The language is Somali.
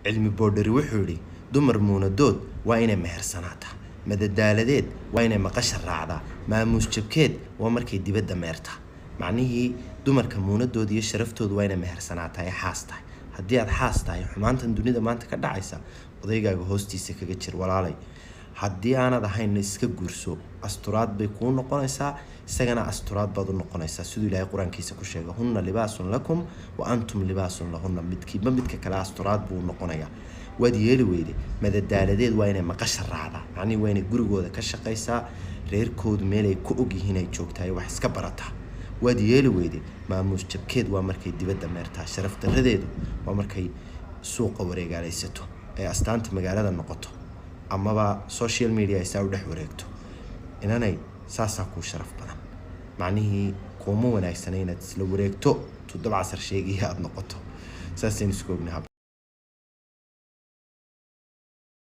Cilmi Boodhari wuxuu yidhi: "Dumar muunadood waa inay mehersanaataa, madadaaladeed waa inay maqasha raacdaa, maamuus jabkeed waa markay dibadda meertaa." Macnihii, dumarka muunadooda iyo sharaftoodu waa inay mehersanaataa ee xaas tahay. Haddii aad xaas tahay, xumaantan dunida maanta ka dhacaysa odaygaaga hoostiisa kaga jir, walaalay. Haddii aanad ahaynna, iska guurso. Asturaad bay kuu noqonaysaa, isagana asturaad baad u noqonaysaa, siduu Ilaahay Qur-aankiisa ku sheegay: "Hunna libaasun lakum wa antum libaasun lahunna." Midkiiba midka kale asturaad buu noqonayaa. Waad yeeli weyday. Madadaaladeed waa inay maqasha raacdaa, macnihii waa inay gurigooda ka shaqaysaa, reerkoodu meelay ku ogyihiin ay joogtahay, wax iska barataa. Waad yeeli weyday. Maamuus jabkeed waa markay dibadda meertaa, sharaf daradeedu waa markay suuqa wareegaalaysato ee astaanta magaalada noqoto amaba social media ay saa u dhex wareegto. Inanay, saasaa kuu sharaf badan. Macnihii, kuuma wanaagsana inaad isla wareegto, toddoba casar sheegaya aada noqoto. Saasaynu isku ognaha.